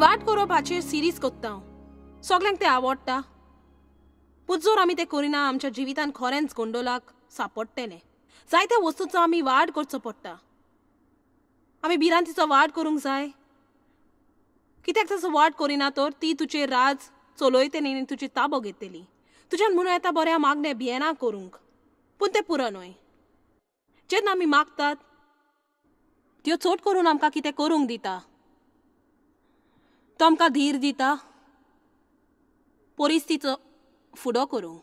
वाट करप हाचेर सिरीज कोत्ता. सगल्यांक तें आवडटा, पूण जर आमी तें करिना आमच्या जिवितान खरेंच गोंडोलाक सापडटलें. जायत्या वस्तूचो आमी वाड करचो पडटा. आमी भिरांतीचो वाड करूंक जाय, कित्याक ताचो वाड करिना तर ती तुजेर राज चलयतली आनी तुजी ताबो घेतली. तुज्यान म्हणून येता बऱ्या मागणें भियेना करूंक, पूण तें पुरो न्हय. जेन्ना आमी मागतात त्यो चड करून आमकां कितें करूंक दिता, तो आमकां धीर दिता परिस्थितीचो फुडो करूंक.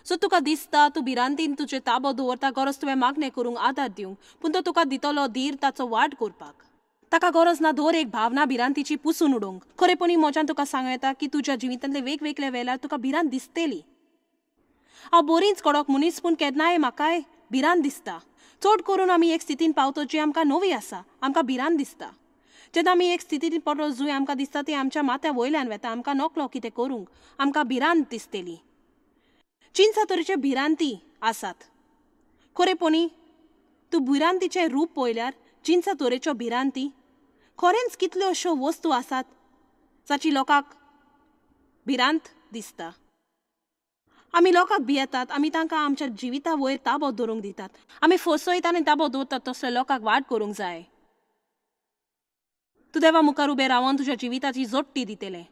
सो तुका दिसता तूं भिरांतीन तुजें ताबो दवरता, गरज तुवें मागणें करूंक आदार दिवंक, पूण तो तुका दितलो धीर ताचो वाड करपाक. ताका गरज ना दर एक भावना भिरांतीची पुसून उडोवंक. खरेपणी म्हज्यान तुका सांगूं येता की तुज्या जिवितांतले वेगवेगळ्या वेळार तुका भिरांत दिसतली. हांव बरीच कडक मनीस, पूण केन्नाय म्हाकाय भिरांत दिसता. चड करून आमी एक स्थितीन पावतो जी आमकां नवी आसा, आमकां भिरांत दिसता. जेन्ना आमी एक स्थितीन पडलो जुंय आमकां दिसता ती आमच्या माथ्या वयल्यान वेता, आमकां नकलो कितें करूंक, आमकां भिरांत दिसतली. चिंचा तरेच्यो भिरांती आसात. खरेपणी तूं भिरांतीचें रूप पळयल्यार चिंचा तरेच्यो भिरांती खरेंच कितल्यो अश्यो वस्तू आसात जाची लोकांक भिरांत दिसता. आमी लोकांक भियेतात, आमी तांकां आमच्या जिविता वयर ताबो दवरूंक दितात, आमी फसयतात आनी ताबो दवरतात तसले लोकांक वाट करूंक जाय. तूं देवा मुखार उबें रावन तुज्या जिविताची जोडटी दितलें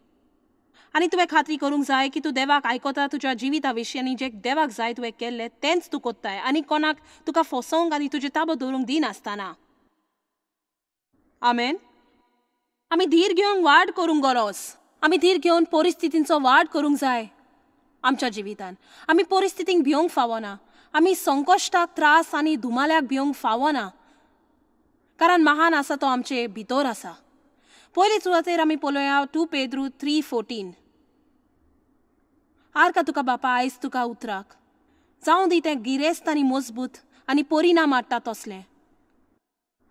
आनी तुवें खात्री करूंक जाय की तूं देवाक आयकता तुज्या जिविता विशीं आनी जें देवाक जाय तुवें केल्लें तेंच तूं कोत्ताय आनी कोणाक तुका फसोवंक आनी तुजें ताबो दवरूंक दिनासतना. आमेन. आमी धीर घेवन वाड करूंक गरज, आमी धीर घेवन परिस्थितींचो वाड करूंक जाय आमच्या जिवितान. आमी परिस्थितींक भिवंक फावना, आमी संकश्टाक त्रास आनी धुमाल्याक भिवंक फावना, कारण महान आसा तो आमचे भितर आसा. पयले सुवातेर आमी पळोवया 2 पेद्रू 3:14. आरका तुका बापा आयज तुका उतराक जावं दी तें गिरेस्त आनी मजबूत आनी परिणाम हाडटा तसलें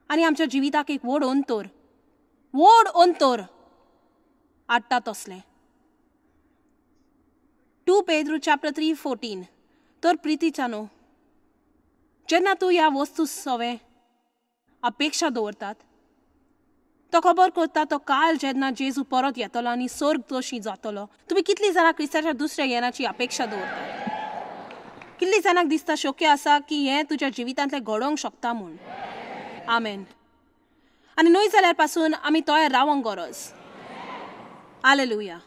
आनी आमच्या जिविताक एक व्हड अंतर, व्हड अंतर हाडटा तसलें. 2 पेद्रू चॅप्टर 3:14. तर प्रितीच्यानो, जेन्ना तूं ह्या वस्तू सवें अपेक्षा दवरतात, तो खबर करता तो काल जेन्ना जेजू परत येतलो आनी स्वर्ग तशी जातलो. तुमी कितलीं जाणां क्रिस्ताच्या दुसऱ्या येण्याची अपेक्षा दवरतात? कितलीं जाणांक दिसता शक्य आसा की हें तुज्या जिवितांतलें घडोवंक शकता म्हूण? आमेन. आनी न्हय जाल्यार पासून आमी तयार रावंक गरज. हालेलुया.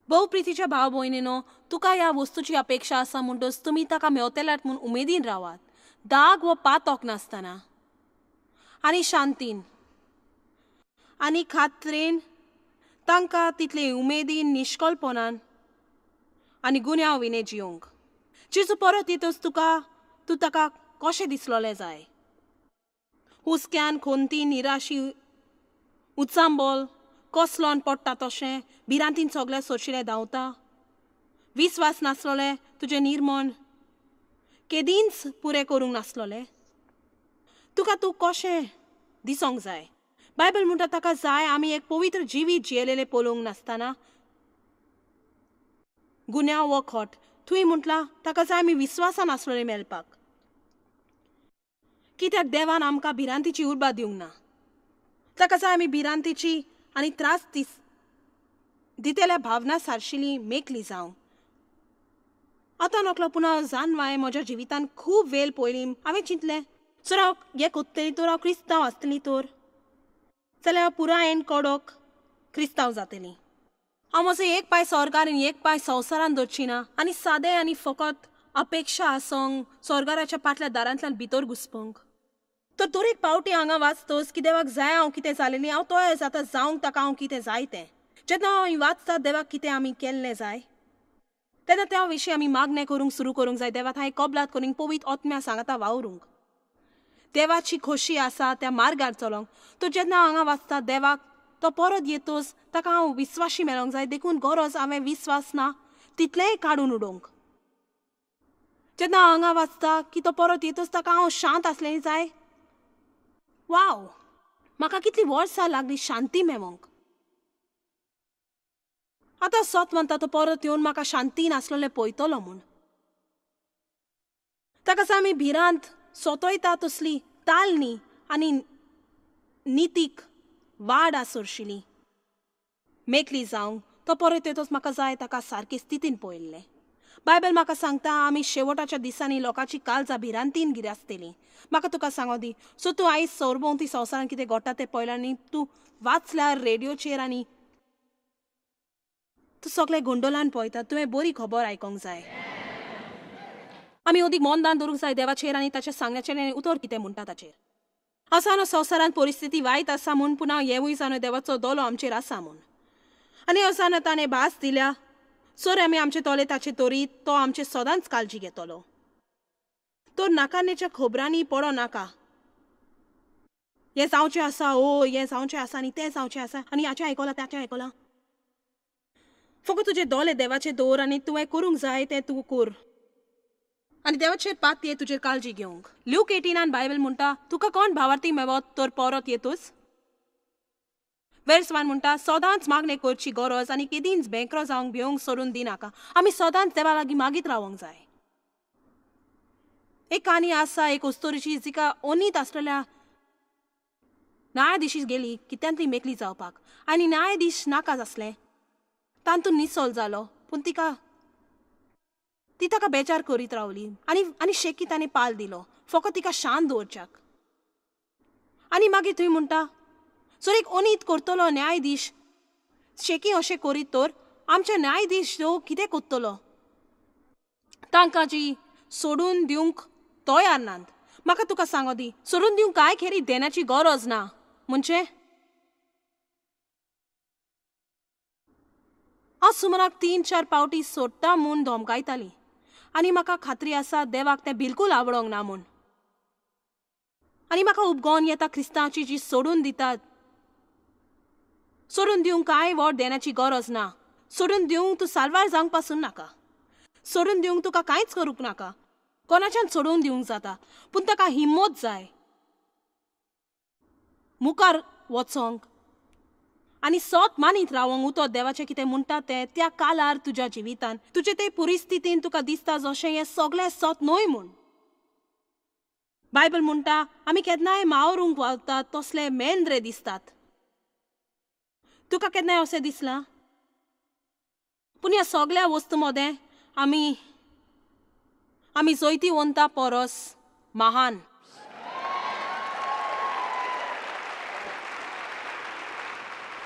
भोव प्रितीच्या भाव भयणीनो, तुका ह्या वस्तूची अपेक्षा आसा म्हणटच तुमी ताका मेवतल्यात म्हूण उमेदीन रावात, दाग वो पातोक नासतना आनी शांतीन आनी खात्रेन तांकां तितले उमेदीन निश्कलपणान आनी गुन्यांव विणे जियोंक. जेजू परत येतच तुका तूं ताका कशें दिसलोलें जाय? हुस्क्यान, खोंती, निराशी, उचांबोल कसलोन पडटा तशें भिरांतीन सगळें सोशिलें धांवता, विस्वास नासलोलें तुजें निर्मण केदींच पुरें करूंक नासलोलें, तुका तूं कशें दिसोंक जाय? बायबल म्हणटा ताका जाय आमी एक पवित्र जिवीत जियेलेलें पळोवंक नासतना गुन्यांव वो खोट. थंय म्हटलां ताका जाय आमी विस्वासान आसलोलें मेळपाक, कित्याक देवान आमकां भिरांतीची उर्बा दिवंक ना. ताका जाय आमी भिरांतीची आनी त्रास दितेल्या भावना सारशिली मेकली जावंक. आतां नकलो पुणा जानवाय म्हज्या जिवितान खूब वेळ पयलीं हांवें चिंतलें, जर हांव हें कोत्तली तर हांव क्रिस्तांव आसतली तर जाल्यार हांव पुरायेन कडक क्रिस्तांव जातली. हांव म्हजो एक पांय स्वर्गार आनी एक पांय संवसारान दवरची ना आनी सादें आनी फकत अपेक्षा आसोंक स्वर्गाराच्या पाटल्या दारांतल्यान भितर घुसपोंक. तर दर एक पावटी हांगा वाचतोच की देवाक जाय हांव कितें जालेली, हांव तयार जाता जावंक ताका हांव कितें जाय तें. जेन्ना हांव वाचता देवाक कितें आमी केल्लें जाय तेन्ना त्या विशीं आमी मागणें करूंक सुरू करूंक जाय. देवाक हांवें कबलात करूंक पवित्र आत्म्या सांगता वावरूंक, देवाची खोशी आसा त्या मार्गार चलोंक. तर जेन्ना हांगा वाचता देवाक तो परत येतोच ताका हांव विस्वाशी मेळोंक जाय, देखून गरज हांवें विस्वास ना तितलेंय काडून उडोवंक. जेन्ना हांगा वाचता की तो परत येतोच ताका हांव शांत आसलें जाय. वाव, म्हाका कितलीं वर्सां लागलीं शांती मेळोवंक. आतां सत म्हणटा तो परत येवन म्हाका शांतीन आसलोलें पळयतलो म्हूण. ताका आमी भिरांत सोतयता तसली तालनी आनी नितीक वाड आसरशिली. मेकली जावंक तो परत येतोच म्हाका जाय ताका सारकी स्थितीन पळयल्लें. बायबल म्हाका सांगता आमी शेवटाच्या दिसांनी लोकांची काळजां भिरांतीन गिरासतली. म्हाका तुका सांगो दी, सो तूं आयज सरभोंवती संवसारान कितें घडटा तें पळयलां आनी तूं वाचल्यार रेडियोचेर आनी तूं सगळें गोंडोलान पळयता. तुवें बरी खबर आयकोंक जाय. आमी अदीक मन दान दवरूंक जाय देवाचेर आनी ताच्या सांगण्याचेर आनी उतर कितें म्हणटा ताचेर. आसा न्हू संवसारांत परिस्थिती वायट आसा म्हूण, पूण हांव हेंवूय जाणो देवाचो दोलो आमचेर आसा म्हूण. आनी हांव जाणा ताणें भास दिल्या सर आमी आमचे तोले ताचे तरी तो आमचे सदांच काळजी घेतलो. तर नाकारण्याच्या खबरांनी पडो नाका. हें जावचें आसा, ओ हें जावचें आसा आनी तें जावचें आसा आनी हाचें आयकलां ताचें आयकलां. फकत तुजे दोले देवाचे दवर आनी तुवें करूंक जाय तें तूं कर आनी देवाचेर पातये तुजेर काळजी घेवंक. ल्यूक 18 बायबल म्हणटा तुका कोण भावार्थी मेवत तर परत येतूच. वेर्स 1 म्हणटा सदांच मागणें करची गरज आनी केदींच बेंकरो जावंक भिवंक सोडून दिनाका. आमी सदांच देवा लागीं मागीत रावंक जाय. एक काणी आसा एक अस्तोरीची जिका ओनीत आसलेल्या न्यायाधीश गेली कित्यांतली मेकली जावपाक आनी न्यायाधीश नाका आसलें तातूंत निसोल जालो, पूण तिका ती ताका बेजार करीत रावली आनी आनी शेकी ताणें पाल दिलो फकत तिका शांत दवरच्याक. आनी मागीर थंय म्हणटा सर एक ओनीत करतलो न्यायाधीश शेकी अशें करीत तर आमचे न्यायाधीश जो कितें करतलो? तांकां जी सोडून दिवंक तयार नात. म्हाका तुका सांगो दी, सोडून दिवंक कांय खेरीत देण्याची गरज ना. म्हणजे हांव सुमाराक 3-4 पावटी सोडटा म्हूण धमकायताली आनी म्हाका खात्री आसा देवाक तें बिलकूल आवडोंक ना म्हूण. आनी म्हाका उपगोन येता क्रिस्तांवाची जी सोडून दितात. सोडून दिवंक कांय व्हड देण्याची गरज ना. सोडून दिवंक तूं साल्वार जावंक पासून नाका. सोडून दिवंक तुका कांयच करूंक नाका. कोणाच्यान सोडून दिवंक जाता, पूण ताका हिम्मत जाय मुखार वचोंक आनी सत मानीत रावोंक. उतर देवाचें कितें म्हणटा तें त्या कालार तुज्या जिवितान तुजे ते परिस्थितीन तुका दिसता जशें हें सगळें सत न्हय म्हूण. बायबल म्हणटा आमी केन्नाय मावरूंक वतात तसले मेंद्रे दिसतात. तुका केन्नाय अशें दिसलां? पूण ह्या सगळ्या वस्तू मदें आमी आमी जैतिवंता परस महान.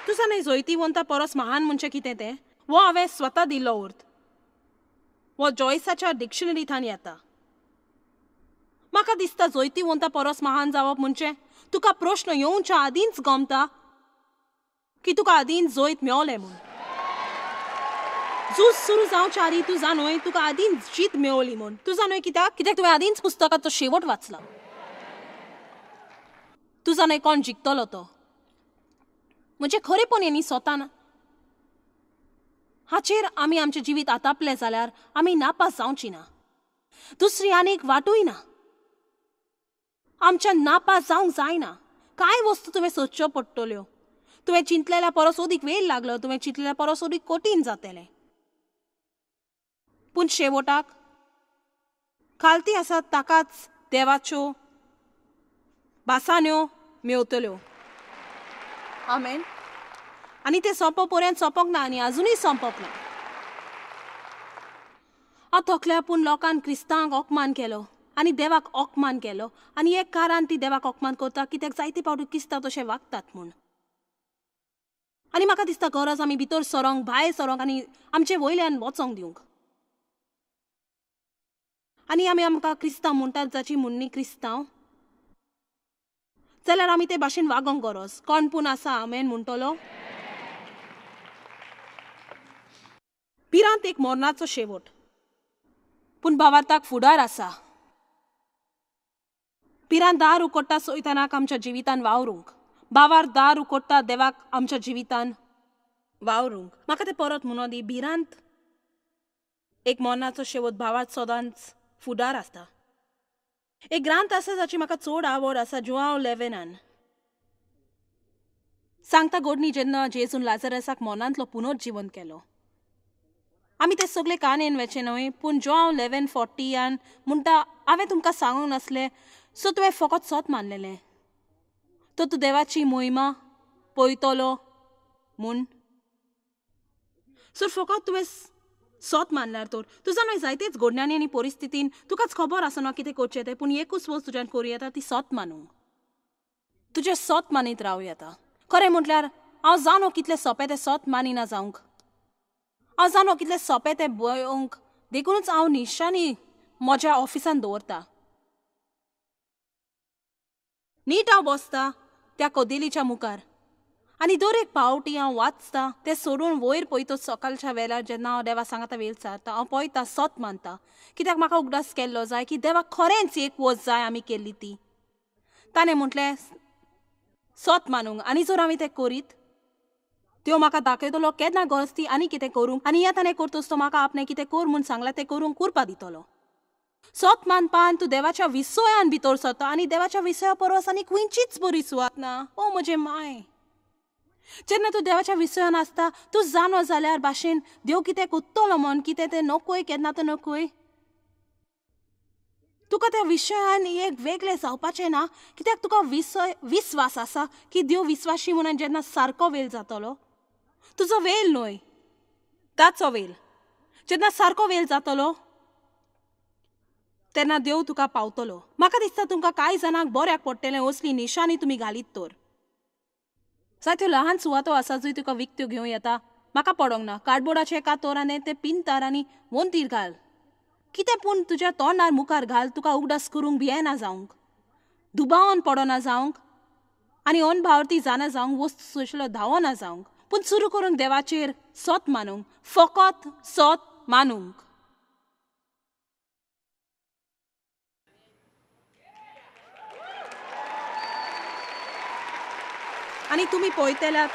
तूं जाणाय जैतिवंता परस महान म्हणजे कितें तें? वो हांवें स्वता दिल्लो अर्थ. वो जॉयसाच्या डिक्शनरींतल्यान येता. म्हाका दिसता जैतिवंता परस महान जावप म्हणजे तुका प्रश्न येवच्या आदींच गमता की तुका आदींच जैत मेवलें म्हूण. झूज सुरू जावच्या आदीं तूं जाणूय तुका आदींच जीत मेवली म्हूण. तूं जाणूय कित्याक? कित्याक तुवें आदींच पुस्तकाचो शेवट वाचला. तूं जाणूय कोण जिखतलो तो. म्हणजे खरेपण न्ही स्वता ना हाचेर आमी आमचें जिवीत आतापलें जाल्यार आमी नापास जावची ना. दुसरी आनीक वाटूय ना. आमच्या नापास जावंक जायना. कांय वस्तू तुवें सोदच्यो पडटल्यो. तुवें चिंतलेल्या परस अदीक वेळ लागलो, तुवें चिंतलेल्या परस अदीक कठीण जातलें. पूण शेवटाक खालती आसा ताकाच देवाच्यो भासान्यो मेवतल्यो. आमेन. आनी तें सोंपो पर्यंत सोंपोंक ना आनी आजुनूय सोंपोंक ना. हांव थकल्या, पूण लोकान क्रिस्तांवांक अपमान केलो आनी देवाक अपमान केलो. आनी एक कारण ती देवाक अपमान करता कित्याक जायते पावटी क्रिस्तांव तशें वागतात म्हूण. आनी म्हाका दिसता गरज आमी भितर सरोंक, भायर सरोंक आनी आमचे वयल्यान वचोंक दिवंक. आनी आमी आमकां क्रिस्तांव म्हणटात जाची म्हणणी क्रिस्तांव जाल्यार आमी ते भाशेन वागोंक गरज. कोण पूण आसा आमेन म्हणटलो? भिरांत एक मरणाचो शेवट, पूण भावार्थाक फुडार आसा. भिरांत दार उकोडटा सैतानाक आमच्या जिवितान वावरूंक. भावार्थ दार उकोडटा देवाक आमच्या जिवितान वावरूंक. म्हाका तें परत म्हणो दी, भिरांत एक मरणाचो शेवट, भावार्थ सदांच फुडार आसता. एक ग्रांथ आसा जाची म्हाका चड आवड आसा, जुआंव 11 सांगता गोडणी जेन्ना जेजून लाजरसाक मरणांतलो पुनर्जिवन केलो. आमी ते सगळे काणयेन वेचे न्हय, पूण जुआंव 11:40 म्हणटा हांवें तुमकां सांगूंक नासलें सो तुवें फकत सत मानलेलें तर तूं देवाची मोहिमा पळयतलो म्हूण. सो फकत तुवें सोत मानल्यार तर तुजा न्हय जायतेच घडण्यांनी आनी परिस्थितीन तुकाच खबर आसना कितें करचें तें, पूण एकूच वस्त तुज्यान करूं येता ती सोत मानूंक. तुजें सोत मानीत रावूं येता. खरें म्हटल्यार हांव जाणो कितलें सोंपें तें सोत मानिना जावंक, हांव जाणो कितलें सोंपें तें बयोंक, देखूनच हांव निशानी म्हज्या ऑफिसान दवरता. नीट हांव बसता त्या कदेलीच्या मुखार आनी दर एक पावटी हांव वाचता तें सोडून वयर पळयता. सकाळच्या वेळार जेन्ना हांव देवा सांगाता वेळ सारता हांव पळयता सोत मानता, कित्याक म्हाका उगडास केल्लो जाय की देवाक खरेंच एक वस्त जाय आमी केल्ली ती. ताणें म्हटलें सोत मानूंक, आनी जर आमी तें करीत त्यो म्हाका दाखयतलो केन्ना गरज ती आनी कितें करूंक, आनी ह्या ताणें करतोच तो म्हाका आपणें कितें कर म्हूण सांगलां तें करूंक करपा दितलो. सोत मानपान तूं देवाच्या विसयान भितर सरता आनी देवाच्या विसया परस आनी खंयचीच बरी सुवात ना. ओ म्हजें माय, जेन्ना तूं देवाच्या विसयान आसता तूं जाणो जाल्यार भाशेन देव कितें कोत्तलो म्हण कितें तें नकोय केन्ना तें नकोय. तुका त्या विशयान एक वेगळें जावपाचें ना, कित्याक तुका विस्वास आसा की देव विस्वाशी म्हणून जेन्ना सारको वेळ जातलो, तुजो वेळ न्हय ताचो वेळ, जेन्ना सारको वेळ जातलो तेन्ना देव तुका पावतलो. म्हाका दिसता तुमकां कांय जाणांक बऱ्याक पडटलें असली निशानी तुमी घालीत तर. जायत्यो ल्हान सुवातो आसा जंय तुका विकत्यो घेवं येता. म्हाका पडोंक ना कार्डबोर्डाचें कातोर आनी तें पिंतार आनी वंतीर घाल कितें, पूण तुज्या तोंडार मुखार घाल, तुका उगडास करूंक भियेना जावंक, दुबावान पडना जावंक आनी अनभावर्ती जाणा जावंक, वस्तू सोंसलो धांवना जावंक, पूण सुरू करूंक देवाचेर सोत मानूंक, फकत सोत मानूंक. आनी तुमी पळयतल्यात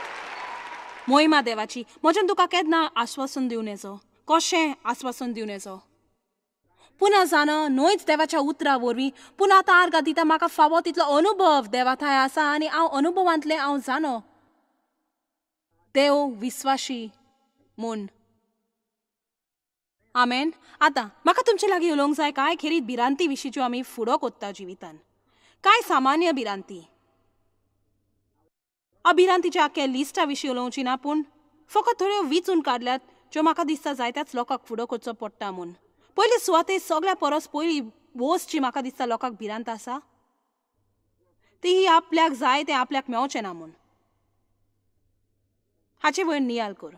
मोहिमा देवाची. म्हज्यान तुका केन्ना आश्वासन दिवन येचो, कशें आश्वासन दिवन येचो पुन्हा जाणा न्हयच देवाच्या उतरा वरवीं, पूण आतां आर्गां दिता म्हाका फावो तितलो अनुभव देवा थंय आसा आनी हांव अनुभवांतलें हांव जाणो देव विस्वाशी म्हूण. आमेन. आतां म्हाका तुमचे लागीं उलोवंक जाय कांय खेरीत भिरांती विशीं ज्यो आमी फुडो कोत्ता जिवितान, कांय सामान्य भिरांती. भिरांतीच्या आख्या लिस्टा विशीं उलोवची ना, पूण फकत थोड्यो विचून काडल्यात ज्यो म्हाका दिसता जायत्याच लोकांक फुडो करचो पडटा म्हूण. पयली सुवाते सगळ्या परस पयली वस्त जी म्हाका दिसता लोकांक भिरांत आसा ती ही आपल्याक जाय तें आपल्याक मेवचें ना म्हूण. हाचे वयर नियाल कर.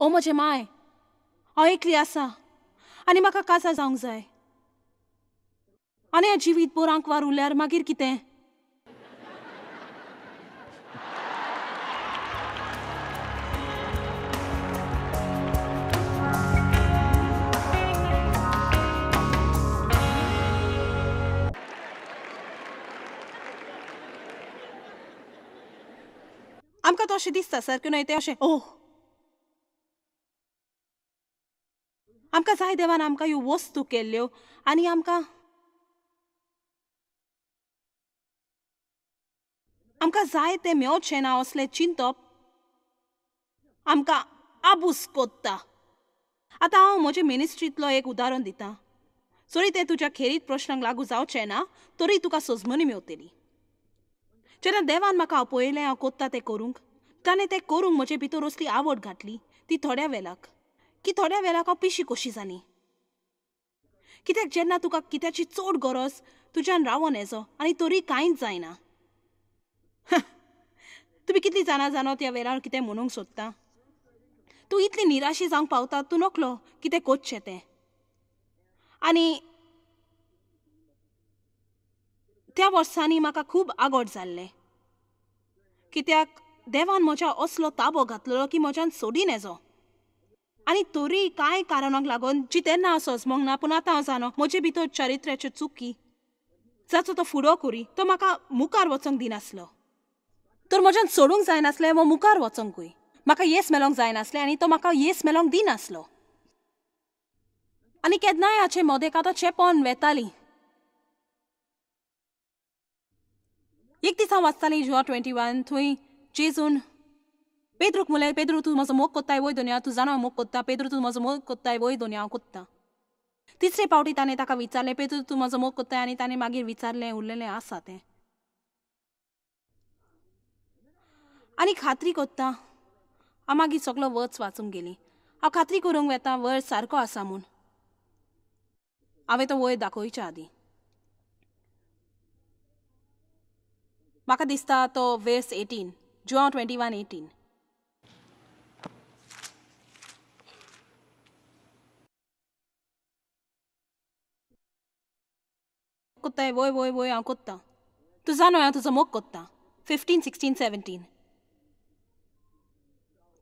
ओ म्हजें माय, हांव एकली आसा आनी म्हाका काजार जावंक जाय आनी ह्या जिवीत भर आंकवार उरल्यार मागीर कितें? आमकां तशें दिसता सारकें न्हय तें अशें. ओह, आमकां जाय देवान आमकां ह्यो वस्तू केल्ल्यो आनी आमकां आमकां जाय तें मेवचें ना असलें चिंतप आमकां आबूस कोत्ता. आतां हांव म्हजे मिनिस्ट्रींतलो एक उदाहरण दितां, जरी तें तुज्या खेरीत प्रश्नांक लागू जावचें ना तरी तुका सजमणी मेवतली. जेन्ना देवान म्हाका आपयलें हांव कोत्ता तें करूंक, ताणें तें करूंक म्हजे भितर असली आवड घातली ती थोड्या वेळाक की थोड्या वेळाक हांव पिशी कशी जाली. कित्याक जेन्ना तुका कित्याची चड गरज तुज्यान रावोन येजो आनी तरी कांयच जायना. तुमी कितली जाणां जाणो त्या वेळार कितें म्हणूंक सोदता? तूं इतली निराशी जावंक पावता, तूं नकलो कितें करचें तें. आनी त्या वर्सांनी म्हाका खूब आगोट जाल्लें, कित्याक देवान म्हज्या असलो ताबो घातलेलो की म्हज्यान सोडीन येजो. आनी तरी कांय कारणांक लागून जी तेन्ना हांव सजमोंक ना, पूण आतां हांव जाणो म्हजे भितर चरित्र्याच्यो चुकी जाचो तो फुडो करी तो म्हाका मुखार वचोंक दिनासलो. तर म्हज्यान सोडूंक जायनासलें वो मुखार वचोंकूय म्हाका येस मेलोंक जायनासलें आनी तो म्हाका येस मेलोंक दिनासलो. आनी केन्नाय हाचे मदेक आतां चेपोन वेताली. एक दीस हांव वाचतालीं जुआ 21, थंय जेजून पेद्रूक म्हणलें, पेद्रू तूं म्हजो मोग कोत्ताय वय दोनया, तूं जाणा मोग कोत्ता, पेद्रू तूं म्हजो मोग कोत्ताय वय दोनया, हांव कोत्ता. तिसरे पावटी ताणें ताका विचारलें, पेद्रू तूं म्हजो मोग कोत्ताय, आनी ताणें मागीर विचारलें उरलेलें आसा तें. आनी खात्री कोत्ता हांव मागीर सगलो वर्स वाचूंक गेली. हांव खात्री करूंक वेता वर्स सारको आसा म्हूण. हांवें तो वयर दाखोवच्या आदीं म्हाका दिसता तो वेर्स 18, जुआंव 21:18. कोत्ताय वय वय वय हांव कोत्तां. तूं जाणो हांव तुजो मोग कोत्तां. 15, 16, 17.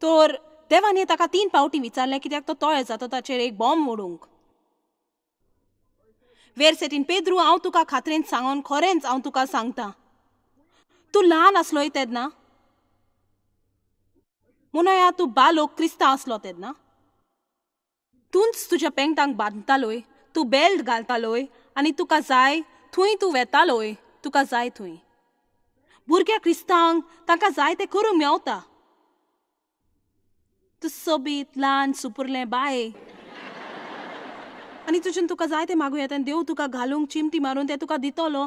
तर देवान ताका 3 पावटी विचारलें कित्याक तो तोय जाता ताचेर एक बॉम्ब उडोवंक. वेर्स 18, पेद्रू हांव तुका खात्रेन सांगोन खरेंच हांव तुका सांगता, तूं ल्हान आसलोय तेन्ना, म्हणूया तूं बालोक क्रिस्तांव आसलो तेन्ना, तूंच तुज्या पेंटांक बांदतालोय, तूं बेल्ट घालतालोय आनी तुका जाय थंय तूं वेतालोय, तुका जाय थंय. भुरग्या क्रिस्तांक तांकां जाय तें करूंक मेवता. तूं सोबीत ल्हान सुपुरलें बाय आनी तुज्यान तुका जाय तें मागूं येता आनी देव तुका घालूंक चिमटी मारून तें तुका दितलो.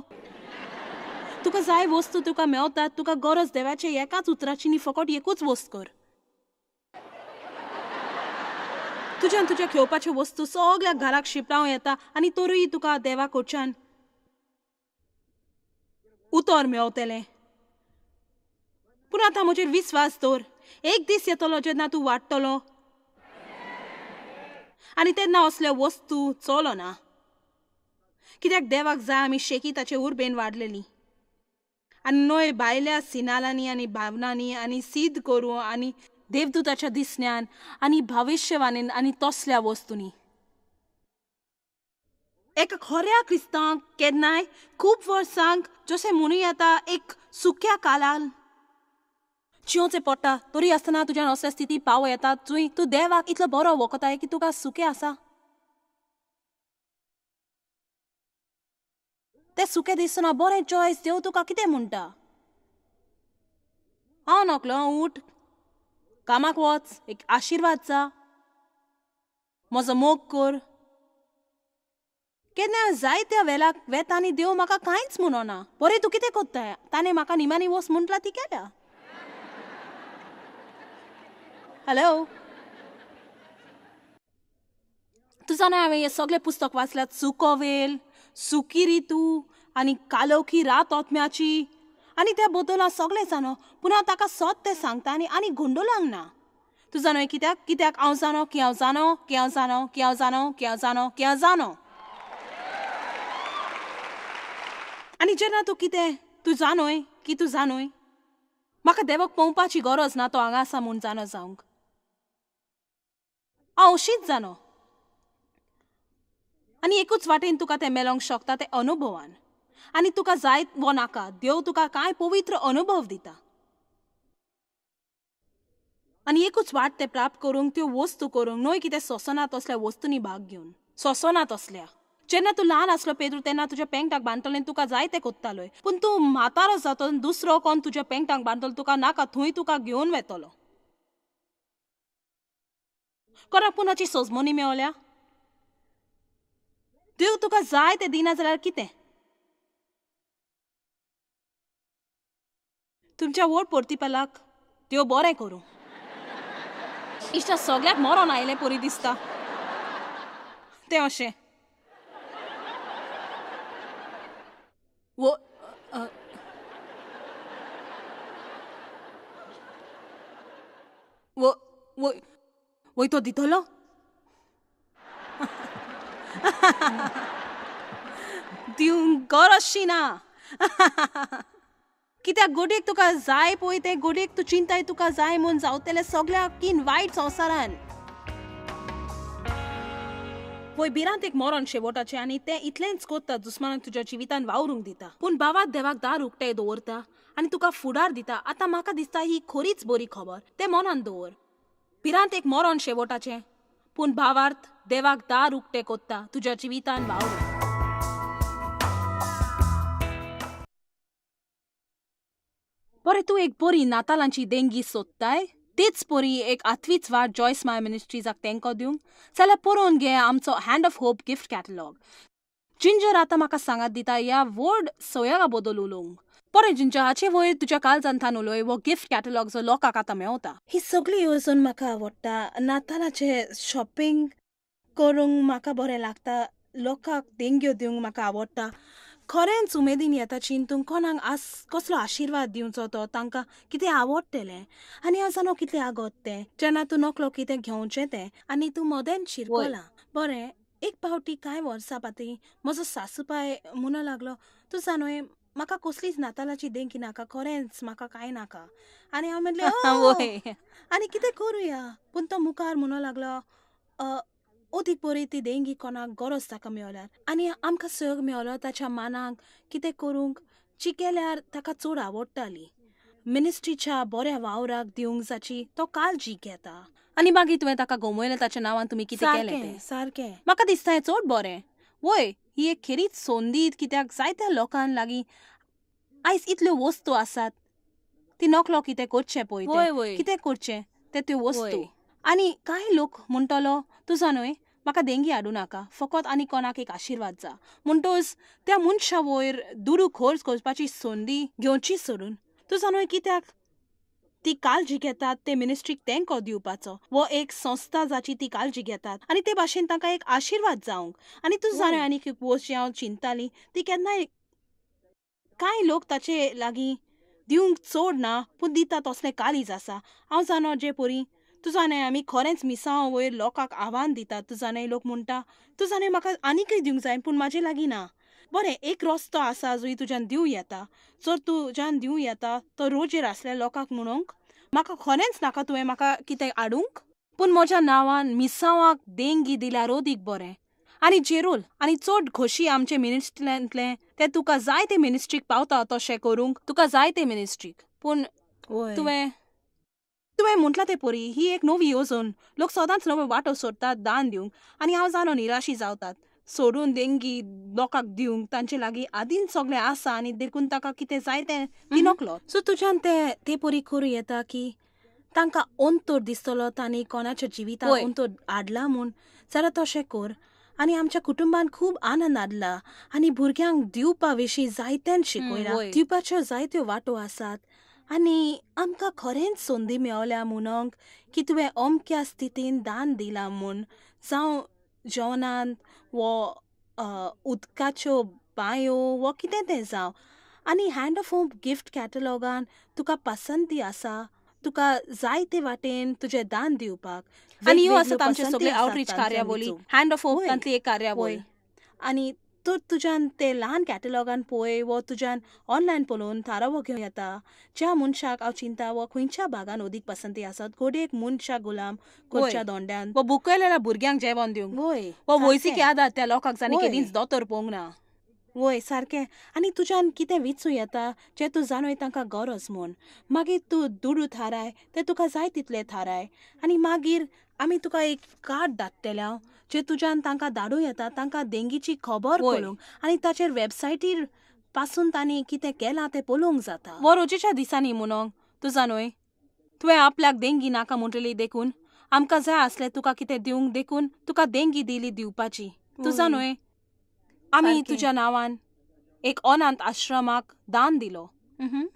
तुका जाय वस्तू तुका मेवतात. तुका गरज देवाचे एकाच उतराची न्ही, फकत एकूच वस्त कर. तुज्यान तुज्या खेळपाच्यो वस्तू सगळ्या घराक शिपडावं येता आनी तरूय तुका देवा कडच्यान उतर मेवतलें. पूण आतां म्हजेर विस्वास दवर, एक दीस येतलो जेन्ना तूं वाडटलो आनी तेन्ना असल्यो वस्तू चलना. कित्याक देवाक जाय आमी शेकी ताचे उर्बेन वाडलेली आनी न्हय भायल्या सिनालांनी आनी भावनांनी आनी सीद करूं आनी देवदूताच्या दिसण्यान आनी भविश्यवाणीन आनी तसल्या वस्तूंनी. एका खऱ्या क्रिस्तांक केन्नाय खूब वर्सांक जशें म्हणूं येता एक सुक्या कालान चियोचें पडटा, तरी आसतना तुज्यान असल्या स्थिती पावो येता जंय तूं देवाक इतलो बरो वखताय की तुका सुकें आसा. तें सुकें दिसना बरें चॉयस. देव तुका कितें म्हणटा? हांव नकलो, उठ, कामाक वच, एक आशिर्वाद जा, म्हजो मोग कर. केन्ना जायत्या वेळाक वेता आनी देव म्हाका कांयच म्हणना. बरें तूं कितें कोत्ताय? ताणें म्हाका निमाणी वस म्हटलां ती केल्या. हॅलो, तूं जाणा हांवें हें सगळें पुस्तक वाचल्यात, सुको वेल, सुकी रितू आनी कालोखी रात ओतम्याची आनी त्या बद्दल हांव सगळें जाणो, पूण हांव ताका सत तें सांगता आनी आनी गोंदळांक ना. तूं जाणो कित्याक? कित्याक हांव जाणो की हांव जाणो की हांव जाणो की हांव जाणो की हांव जाणो की हांव जाणो. आनी जेन्ना तूं कितें तूं जाणोय की तूं जाणोय, म्हाका देवाक पळोवपाची गरज ना तो हांगा आसा म्हूण जाणो जावंक. हांव अशीच जाणो. आनी एकूच वाटेन तुका तें मेलोंक शकता तें अनुभवान. आनी तुका जाय वो नाका, देव तुका कांय पवित्र अनुभव दिता आनी एकूच वाट तें प्राप्त करूंक, त्यो वस्तू करूंक न्हय कितें सोंसना तसल्या वस्तूंनी भाग घेवन सोंसना तसल्या. जेन्ना तूं ल्हान आसलो पेद्रू तेन्ना तुज्या पेंटाक बांदतलें तुका जाय तें कोत्तालोय, पूण तूं म्हातारो जातलो दुसरो कोण तुज्या पेंटाक बांदतलो तुका नाका थंय तुका घेवन वेतलो. कोणाक पुनाची सोजमोनी मेवल्या? देव तुका जाय तें दिना जाल्यार कितें? तुमच्या व्हड पोर्तिपालाक देव बरें करूं. इश्टा सगळ्याक मरोन आयलें परी दिसता तें अशें. वो वो वय तो दितलो? दिवंक गरजशी ना. कित्याक गोडयेक तुका जाय पळय तें गोडयेक तूं चिंताय तुका जाय म्हूण जावतलें सगळ्या कीन वायट संवसारान. वय भिरांत एक मरण शेवटाचें आनी तें इतलेंच कोत्ता दुस्मानाक तुज्या जिवितान वावरूंक दिता, पूण बाबा देवाक दार उक्तें दवरता आनी तुका फुडार दिता. आतां म्हाका दिसता ही खरीच बरी खबर, तें मनान दवर. भिरांत एक मरण शेवटाचें, पूण भावार्थ देवाक दार उक्तें कोत्ता तुज्या जिवितान वावरूंक. बरें, तूं एक बरी नातालांची देंगी सोदताय, तेच परी एक आठवीच वाट जॉयस माय मिनिस्ट्रीजाक तेंको दिवंक जाल्यार पळोवन घे आमचो hand of hope gift catalogue, ginger आतां म्हाका सांगात दिता ह्या व्हड सोयागा बदल उलोवंक. बरें जिंजर, हाचे वयर तुज्या काळजांतान उलय. वो गिफ्ट कॅटलॉग जो लोकांक आतां मेवता. ही सगळी येवजण म्हाका आवडटा. नातालाचें शॉपिंग करूंक म्हाका बरें लागता. लोकांक देणग्यो दिवंक म्हाका आवडटा. खरेंच उमेदीन येता चिंतूंक कोणाक आस कसलो आशिर्वाद दिवचो तो तांकां कितें आवडटलें. आनी हांव जाणा कितलें आगत तें जेन्ना तूं नकलो कितें घेवचें तें आनी तूं मदेंच शिरकलां. बरें, एक पावटी कांय वर्सां पाती म्हजो सासूपाय म्हणूं लागलो, तूं जाणूय म्हाका कसलीच नातालाची देणगी नाका, खरेंच म्हाका कांय नाका. आनी हांव म्हणलें आनी कितें करुया. पूण तो मुखार म्हणूं लागलो, अदीक बरी ती देणगी कोणाक गरज ताका मेवल्यार. आनी आमकां सहयोग मेवलो ताच्या मानाक कितें करूंक जी केल्यार ताका चड आवडटाली. मिनिस्ट्रीच्या बऱ्या वावराक दिवंक जाची तो काळजी घेता. आनी मागीर तुवें ताका गमयलें ताच्या नांवान तुमी कितें केलें तें. सारकें म्हाका दिसता हें चड बरें. वय, ही एक खेरीत संदीत कित्याक जायत्या लोकां लागीं आयज इतल्यो वस्तू आसात ती नकलो कितें करचें पळय, कितें करचें ते त्यो वस्तू. आनी कांय लोक म्हणटलो, तुजो न्हय म्हाका देणगी हाडूं नाका, फकत आनी कोणाक एक आशिर्वाद जा. म्हणटच त्या मनशा वयर दुडू खर्च करपाची संदी घेवची सोडून तुजो न्हय कित्याक ती काळजी घेतात ते मिनिस्ट्रीक तेंको दिवपाचो वो एक संस्था जाची ती काळजी घेतात आनी ते भाशेन तांकां एक आशिर्वाद जावंक. आनी तूं जाणा आनी एक वस्त जी हांव चिंताली ती केन्नाय कांय लोक ताचे लागीं दिवंक चड ना पूण दिता तसलें काळीज आसा. हांव जाणा जे परी तूं जाणाय आमी खरेंच मिसांव वयर लोकांक आव्हान दितात. तूं जाणाय लोक म्हणटा तूं जाणाय म्हाका आनीकय दिवंक जाय पूण म्हाजे लागीं ना. बरें, एक रस्तो आसा जंय तुज्यान दिवं येता. जर तुज्यान दिवं येता तो रोजेर आसल्या लोकांक म्हणूंक म्हाका खरेंच नाका तुवें म्हाका कितें हाडूंक, पूण म्हज्या नांवान मिसांवाक देणगी दिल्यार अदीक बरें. आनी जेरोल आनी चड खोशी आमचे मिनिस्ट्रींतलें तें तुका जाय ते मिनिस्ट्रीक पावता तशें करूंक तुका जाय ते मिनिस्ट्रीक. पूण तुवें तुवें म्हटलां तें परी ही एक नवी येवजण. लोक सदांच नव्यो वाटो सोदतात दान दिवंक आनी हांव जाणो निराशी जावतात सोडून देणगी लोकांक दिवंक तांचे लागीं आदींच सगळें आसा आनी देखून ताका कितें जाय तें दिनकलो. सो तुज्यान तें ते परी करूं येता की तांकां अंतर दिसतलो तांणी कोणाच्या जिवितांत अंतर हाडला म्हूण. जाल्यार तशें कर. आनी आमच्या कुटुंबान खूब आनंद हाडला आनी भुरग्यांक दिवपा विशीं जायत्यान शिकयलां. दिवपाच्यो जायत्यो वाटो आसात आनी आमकां खरेंच संदी मेवल्या म्हणूंक की तुवें अमक्या स्थितीन दान दिलां म्हूण, जावं जेवणांत वो उदकाच्यो बांयो वो कितें तें जावं. आनी हँड ऑफ होप गिफ्ट कॅटलॉगान तुका पसंती आसा, तुका जाय ते वाटेन तुजें दान दिवपाक. आनी ह्यो आसात आमचे सगळे आवटरीच कार्यावळी, हँड ऑफ होप तांतली एक कार्यावळ. आनी तर तुज्यान ते ल्हान कॅटलॉगान पळय वो तुज्यान ऑनलायन पळोवन थारावो घेवं येता ज्या मनशाक हांव चिंता वो खंयच्या भागान अदीक पसंती आसत. घडये एक मनशा गुलाम करच्या दोंड्यान वो बुकयलेल्या भुरग्यांक जेवण दिवंक, वय वो वयसिकी आदार त्या लोकांक जाणी केदींच दोतोर पळोवंक ना. वय सारकें. आनी तुज्यान कितें विचूं येता जें तूं जाणूय तांकां गरज म्हूण. मागीर तूं दुडू थाराय ते तुका जाय तितले थाराय आनी मागीर आमी तुका एक कार्ड धाडटले हांव जे तुज्यान तांकां धाडूं येता तांकां देंगीची खबर पळोवंक आनी ताचेर वेबसायटीर पासून तांणी कितें केलां तें पळोवंक जाता. वो रोजेच्या दिसांनी म्हणूंक तूं जाणूय तुवें आपल्याक देंगी नाका म्हणटली देखून आमकां जाय आसलें तुका कितें दिवंक देखून तुका देंगी दिली दिवपाची. तूं जाणूय आमी तुज्या नांवान एक अनाथ आश्रमाक दान दिलो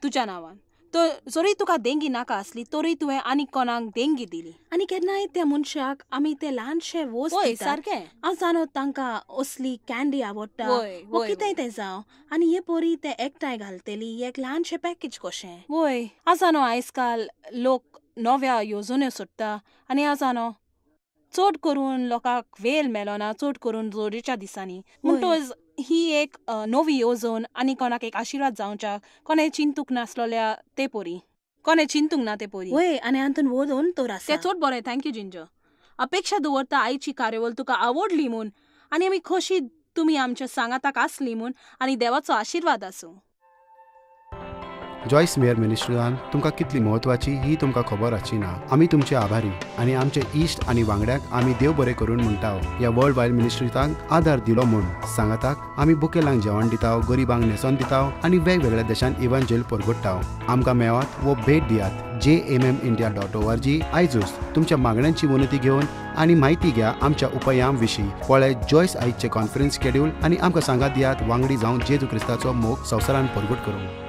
तुज्या नांवान. तर जरी तुका देंगी नाका आसली तरी तुवें आनी कोणाक देंगी दिली. आनी केन्नाय त्या मनशाक आमी ते ल्हानशे वस्त सारकें हांव जाणो तांकां असली कॅन्डी आवडटा वो कितेंय तें जावं आनी हे परी ते एकठांय घालतली एक ल्हानशें पॅकेज कशें. वय, हांव जाणो आयज काल लोक नव्या येवजण्यो सोदता आनी हांव जाणो चड करून लोकांक वेळ मेळना चड करून जोडीच्या दिसांनी. म्हणटच ही एक नवी येवजण आनी कोणाक एक आशिर्वाद जावच्याक कोणें चिंतूंक नासलोल्या ते परी, कोणें चिंतूंक ना ते परी. वय, आनी हातून व्हड अंतर आसा तें चड बरें. Thank you ginger. अपेक्षा दवरता आयची कार्यावळ तुका आवडली म्हूण आनी आमी खोशी तुमी आमच्या सांगाताक आसली म्हूण आनी देवाचो आशिर्वाद आसूं. जॉयस मेयर मिनिस्ट्रीन तुमकां कितली म्हत्वाची ही तुमकां खबर आसची ना. आमी तुमचे आभारी आनी आमचे इश्ट आनी वांगड्यांक आमी देव बरें करून म्हणटा ह्या वर्ल्ड वायड मिनिस्ट्रीतांक आदार दिलो म्हूण. सांगाताक आमी बुकेलांक जेवण दिता, गरिबांक न्हेसोन दिता आनी वेगवेगळ्या देशांत इव्हांजेल परगट्टा. आमकां मेळात वो भेट दियात jmmindia.org. आयजूच तुमच्या मागण्यांची विनंती घेवन आनी म्हायती घ्या आमच्या उपायां विशीं. पळय जॉयस आयजचे कॉन्फरन्स शेड्यूल आनी आमकां सांगात दियात वांगडी जावन जेजू क्रिस्ताचो मोग संवसारान परगट करूंक.